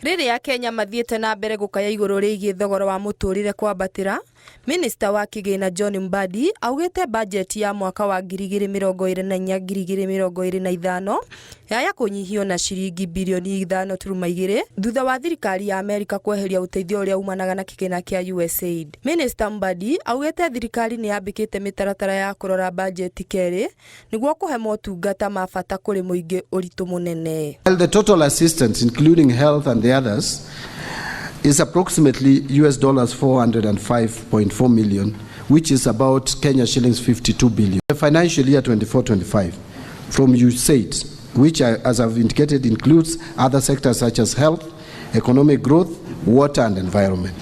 Rĩrĩa Akenya mathiĩte na mbere gũkaya igũrũ rĩgiĩ thogora wa mũtũrĩre kwambatĩra, Minista wa Kĩgĩna John Mbadi augĩte bajeti ya mwaka wa 2024-2025 yaya kũnyihio na ciringi birioni 5.2 thutha wa thirikari ya Amerika kweheria ũteithio ũrĩa umanaga na kĩgĩna kĩa USAID. Minista Mbadi augĩte thirikari nĩ yambĩkĩte mĩtaratara ya kũrora bajeti kerĩ nĩguo kũhe motungata ma bata kũrĩ mũingĩ ũritũ mũnene. Well, the total assistance, including health and the others, is approximately US dollars 405.4 million, which is about Kenya shillings 52 billion. The financial year 24-25 from USAID, which, as I've indicated, includes other sectors such as health, economic growth, water and environment.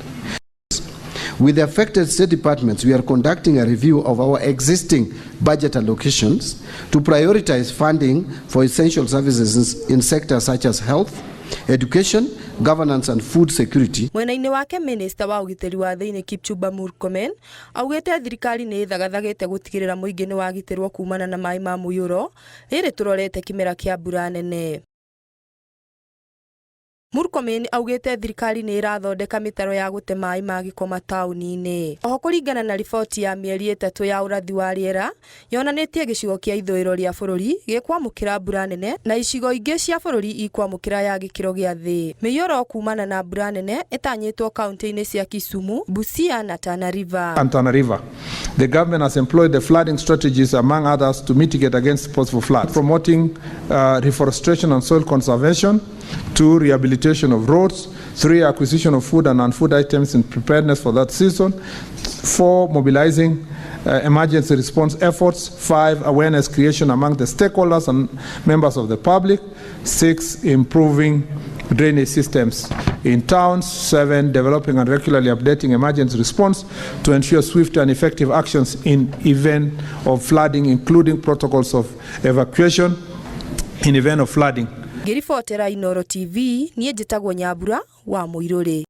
With the affected state departments, we are conducting a review of our existing budget allocations to prioritize funding for essential services in sectors such as health, education, governance and food security. Mwena-inĩ wake, minista wa ũgitĩri wa thĩinĩ Kipchumba Murkomen augĩte thirikari nĩ ĩthagathagĩte gũtigĩrĩra mũingĩ nĩ wagitĩrwo kumana na maĩ ma mũiyũro rĩrĩ tũrorete kĩmera kĩa mbura nene. Murkomen augĩte thirikari nĩ ĩrathondeka mĩtaro ya gũte maĩ ma gĩko mataũni-inĩ. Oho, kũringana na riboti ya mĩeri 3 ya ũrathi wa rĩera, yonanĩtie gĩcigo kĩa ithũĩro rĩa bũrũri gĩkwamũkĩra mbura nene na icigo ingĩ cia bũrũri ikwamũkĩra ya gĩkĩro gĩa thĩ. Mĩiyũro kumana na mbura nene ĩtanyĩtwo kaunti-inĩ cia Kisumu, Busia na Tana River. And Tana River. The government has employed the flooding strategies, among others, to mitigate against possible floods, promoting reforestation and soil conservation, two, rehabilitation of roads, three, acquisition of food and non-food items in preparedness for that season, four, mobilizing emergency response efforts, five, awareness creation among the stakeholders and members of the public, six, improving drainage systems in towns, seven, developing and regularly updating emergency response to ensure swift and effective actions in event of flooding, including protocols of evacuation in event of flooding. Ngĩribotera Inooro TV, niĩ njĩtagwo Nyambura wa Mũirũrĩ.